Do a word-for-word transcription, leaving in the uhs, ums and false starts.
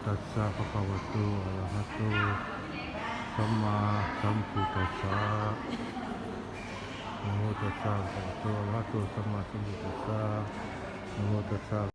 Tassa bhagavato arahato sammāsambuddhassa. Namo tassa bhagavato arahato sammāsambuddhassa. Namo tassa